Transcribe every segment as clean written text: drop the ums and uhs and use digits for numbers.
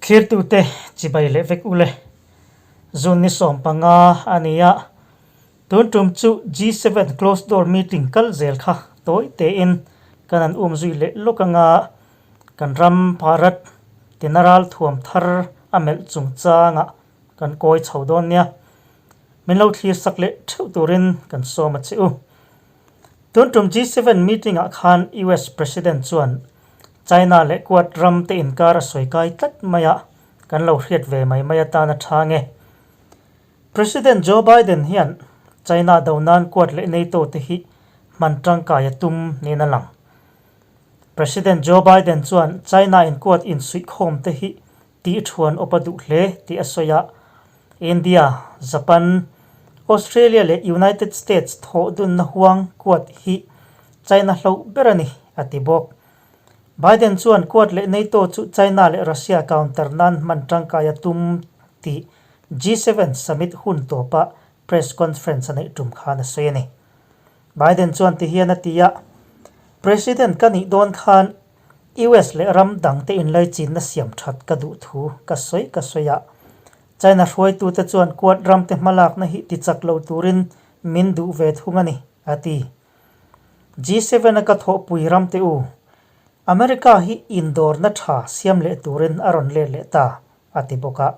Thlirtute chibai leh vek ule. June ni 15 a ni a, tun tum chu G7 closed door meeting kal zel kha tawi tein kan han um zui leh lawk anga kan ram Bharat tina ral thuam thar a melh chungchangah kan kawi chho dawn nia. Min lo thlir sak leh theuh turin kan sawm a che u. Tun tum G7 meeting ah khan US President chuan China leh Quad ram te inkar a sawi kai tlat mai a, kan lo hriat ve mai mai atan a tha nge. President Joe Biden hian China do nan Quad leh NATO te hi hman tangkai a tum niin a lang. President Joe Biden chuan China in Quad insuihkhawm te hi tih thuan awp a duh hle tih a sawi a, India, Japan, Australia leh United States thawh dunna huang Quad hi China hloh ber a ni, a ti bawk. Biden chuan Quad leh NATO chu China leh Russia counter nan hman tangkai a tum tih G7 summit hun tawpa press conference a neih tum khan a sawi a ni. Biden chuan tihian a ti a, President ka nih dawn khan US leh ram dangte inlaichinna siam that ka duh thu ka sawi ka sawi a, China hruaitute chuan Quad ramte hmalakna hi tichak lo turin min duh ve thung a ni, a ti. G7 a ka thawhpui ramte u, America hi indawrna tha siam leh turin a rawn let leh ta, a ti bawk a.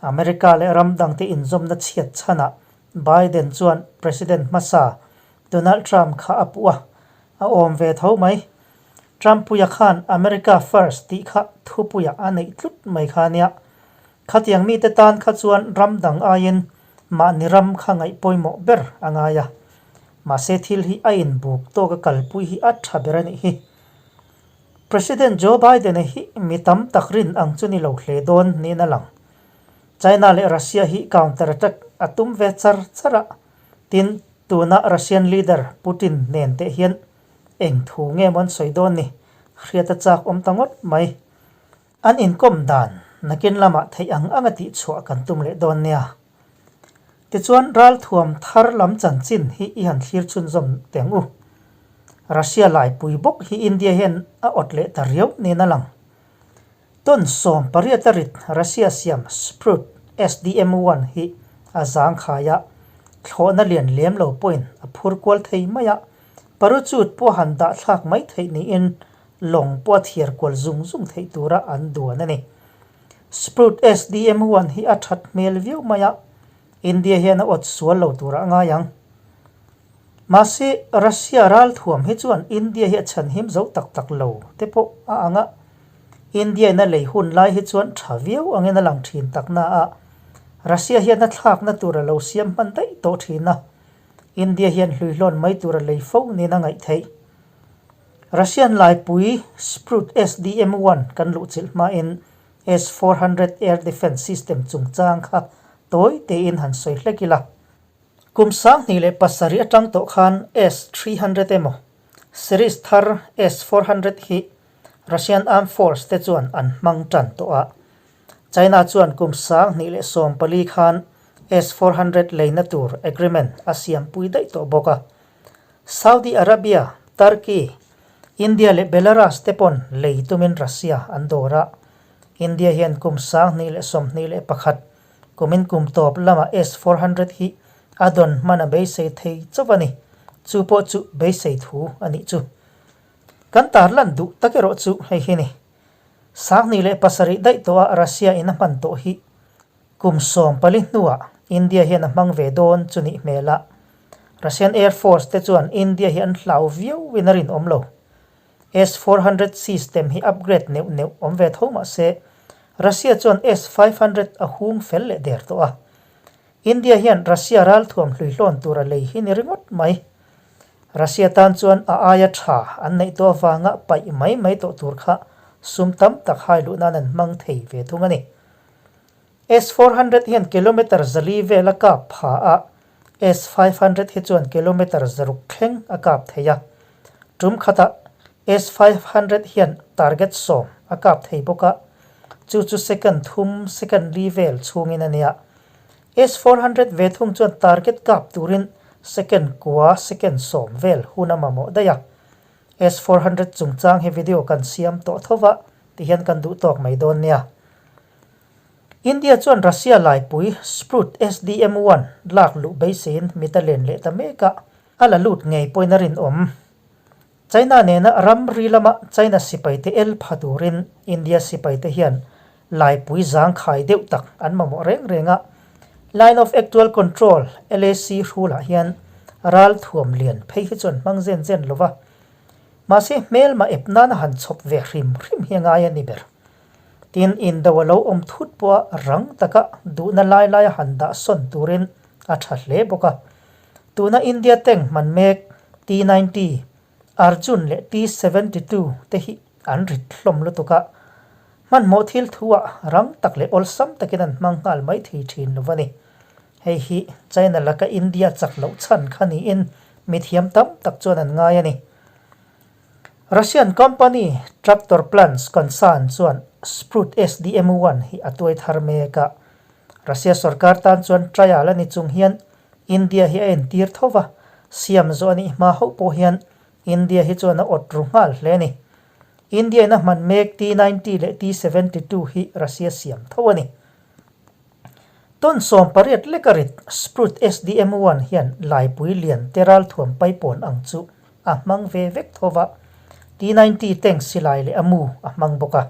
America leh ram dangte inzawmna chhiat chhanah Biden chuan President hmasa Donald Trump kha a puh a, a awm ve tho mai. Trump-puia khan America First tih kha thupuiah a neih tlut mai kha a nia. Khatiang mite tan kha chuan ram dang aiin mahni ram kha ngaih pawimawh ber a ngai a. Mahse thil hi a inbuk tawk a kalpui hi a tha ber a nih hi. President Joe Biden-a hi mi tam tak rin ang chu ni lo hle dawn niin a lang. China leh Russia hi counter attack a tum ve char char a, tin tuna Russian leader Putin nen teh hian Eng thu nge maw an sawi dawn ni? Hriat a chak awm ta ngawt mai. An inkawm dan nakin lamah theih ang anga tihchhuah kan tum leh dawn nia. Tichuan ralthuam thar lam chanchin hi i han thlir chhunzawm teng u. Russia laipui bawk hi India hian a awt leh ta riau niin a lang. Ton 18 a rit Russia siam Sprut SDM-1 hi a zangkhai a, thlawhna lian lem lo pawhin a phur kual thei mai a, parachute pawh han dah thlak mai theih niin lawng pawh a thiar kual zung zung theih tura an duan a ni. Sprut SDM-1 hi a that hmel viau mai a, India hian a awt sual lo turah a ngai ang. Mahse, Russia ralthuam hi chuan India hi a chhanhim zo tak tak lo te pawh a ang a, India in a lei hun lai hi chuan tha viau angin a lang thin tak na a, Russia hian a thlakna tur a lo siam hman daih tawh thin a, India hian hluihlawn mai tur a lei fo niin a ngaih theih. Russian laipui Sprut SDM-1 kan luhchilh hmain S-400 air defence system chungchang kha tawi tein han sawi hlek ila. Kum 2007 atang tawh khan S-300 emaw series thar S-400 hi Russian Armed Force te chuan an hmang tan tawh a. China chuan kum 2014 khan S-400 leina tur agreement a siampui daih tawh bawk a. Saudi Arabia, Turkey, India leh Belarus te pawn lei tumin Russia an dawr a. India hian kum 2021 Kumin kum tawp lamah S-400 hi a dawn hman a beisei thei chauh a ni. Chu pawh chu beisei thu a nih chu. Kan tarlan duh tak erawh chu hei hi ni. 2007 daih tawha Russia in a hman tawh hi kum 14 hnuah India hian a hmang ve dawn chu nih hmel a. Russian Air Force te chuan India hi an hlau viau in a rinawm lo. S-400 system hi upgrade neuh neuh awm ve tho mah se, Russia chuan S-500 a hung fel leh der tawh a. India hian Russia ralthuam hluihlawn tur a lei hi ni ringawt mai. Russia tan chuan a aia tha an neih tawh avanga paih mai mai tawh tur kha sum tam tak hai luh nan an hmang thei ve thung a ni. S-400 hian kilometre 400 vel a kap pha a, S-500 hi chuan kilometre 600 thleng a kap thei a. Tum khatah S-500 hian target 10 a kap thei bawk a, chu chu second thum, second li vel chhungin a nia. S-400 ve thung chuan target kap turin second kua, second 10 vel hun a mamawh daih a. S-400 chungchang hi video kan siam tawh tho va, tihian kan duh tawk mai dawn nia. India chuan Russia laipui Sprut SDM-one lak luh beiseiin mit a len leh ta mek a, a la lut ngei pawhin a rinawm. China nena ramri lama China sipaite el pha turin India sipaite hian laipui zangkhai deuh tak an mamawh reng reng a. Line of Actual Control, LAC, hrulah hian ral thuam lian phei hi chuan hmang zen zen lo va. Mahse hmelma ep nana han chhawp ve hrim hrim hi a ngai a ni ber. Tin, indo a lo awm thut pawha rang taka duhna lai laia han dah sawn turin a tha hle bawk a. Tuna India tank hman mek T-90, Arjun leh T-72 te hi an rit hlawm lutuk a, hmanhmawh thil thu-ah rang tak leh awlsam takin an hmang nghal mai thei thin lo a ni. Hei hi China laka India chak loh chhan kha niin mithiam tam tak chuan an ngai a ni. Russian company Tractor Plants Concern chuan Sprut SDM-1 hi a tuai thar mek a. Russia sorkar tan chuan trial a ni chung hian India hi a entir tho va, siam zawh a nih hma hauh pawh hian India hi chuan a awt ru nghal hle a ni. India in a hman mek T-90 leh T-72 hi Russia siam tho a ni. Tawn 18 lek a rit Sprut SDM-1 hian laipui lian te ralthuam paipawn ang chu a hmang ve vek tho va, T-90 tank silai leh a mu a hmang bawk a.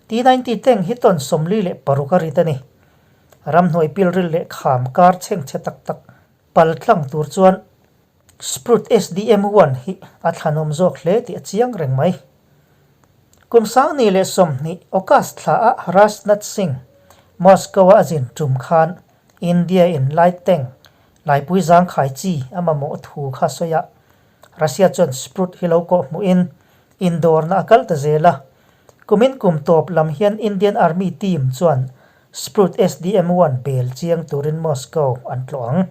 T-90 tank hi tawn 46 a rit a ni. Ramhnuai pilril leh kham kar chhengchhe tak tak pal tlang tur chuan Sprut SDM-1 hi a thlanawm zawk hle tih a chiang reng mai. Kum 2020 August thla ah Rajnath Singh Moscow-a a zin tum khan India in light tank laipui zangkhai chi a mamawh thu kha sawi a, Russia chuan Sprut hi lo kawh hmuhin indawrna a kal ta zel a. Kumin kum tawp lam hian Indian Army team chuan Sprut SDM-1 bel chiang turin Moscow an tlawh ang.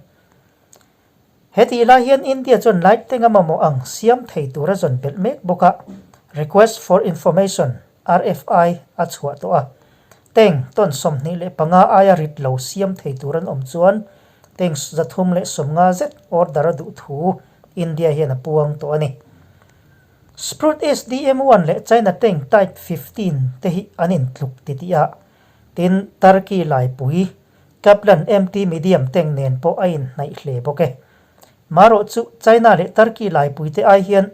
Hetih lai hian India chuan light tank a mamawh ang siam thei tur a zawn belh mek bawk a, Request for Information, RFI, a chhuah tawh a. Tank tawn 25 aia rit lo siam thei tur an awm chuan tank 350 zet order a duh thu India hian a puang tawh a ni. Sprut SDM-1 leh China tank Type 15 te hi an intluk titih a, tin Turkey laipui Kaplan MT Medium tank nen pawh a inhnaih hle bawk e. Marawh chu China leh Turkey laipuite ai hian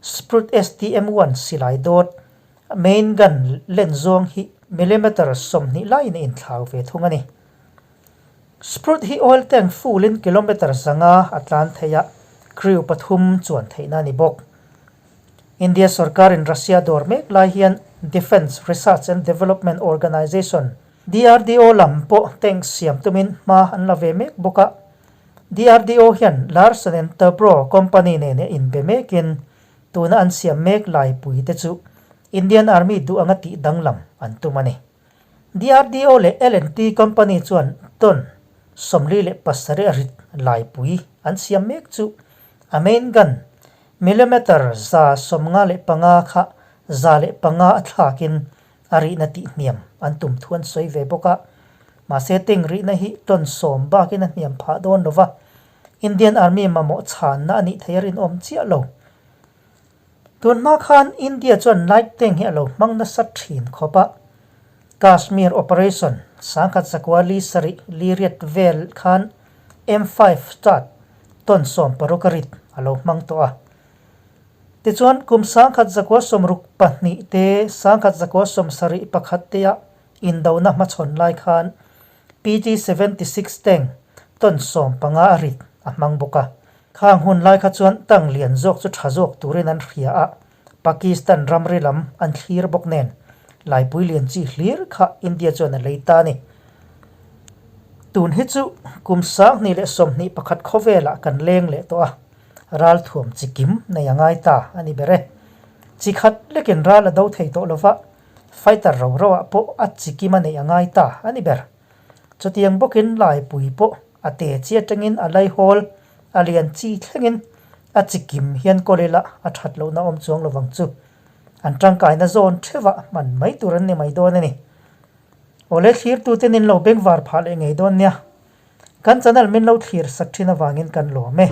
Sprut STM-1 silai dawt main gun len zawng hi millimeter 20 laiin a inthlau ve thung a ni. Sprut hi oil tank full in kilometer 500 a tlan thei a, crew pathum chuan theihna a ni bawk. India sorkarin Russia dawr mek lai hian Defence Research and Development Organisation, DRDO lam pawh tank siam tumin hma an la ve mek bawk a. DRDO hian Larsen and Toubro company nen a inbe mekin tuna an siam mek laipui te chu Indian Army duh anga tih danglam an tum a ni. DRDO leh L&T company chuan ton 47 a rit laipui an siam mek chu a main gun millimeter 155 kha 105 a thlakin a rihna tih hniam an tum thu an sawi ve bawk a. Mahse tank rihna hi ton 10 bakin a hniam phah dawn lo va, Indian Army mamawh chhanna a nih theih a rinawm chiah lo. Tun hma khan India chuan light tank hi a lo hmang nasa thin khawp a, Kashmir operation 1947 liriat vel khan M5 start ton 60 a rit a lo hmang tawh a. Tichuan, kum 1962 te, 1971 te ah indona hmachhawn lai khan PT 76 tank ton 15 a rit a hmang bawk a. Khang hun lai kha chuan tank lian zawk chu tha zawk turin an hria a, Pakistan ramri lam an thlir bawk nen laipui lian chi hlir kha India chuan a lei ta a ni. Tun hi chu kum 2021 khawvelah kan leng leh tawh a. Ralthuam chi kim nei a ngai ta a ni ber e. Chi khat lekin ral a do thei tawh lova, fighter ro ro ah pawh a chi kim a neih a ngai ta a ni ber. Chutiang bawkin laipui pawh a te chi atangin a laihawl a lian chi thlengin a chi kim hian kawl ila a that lohna awm chuang lovang chu. An tangkaina zawn theuhah hman mai tur an ni mai dawn a ni. Awle thlirtute nin lo bengvar phah leh ngei dawn nia. Kan channel min lo thlir sak thin avangin kan lawm e.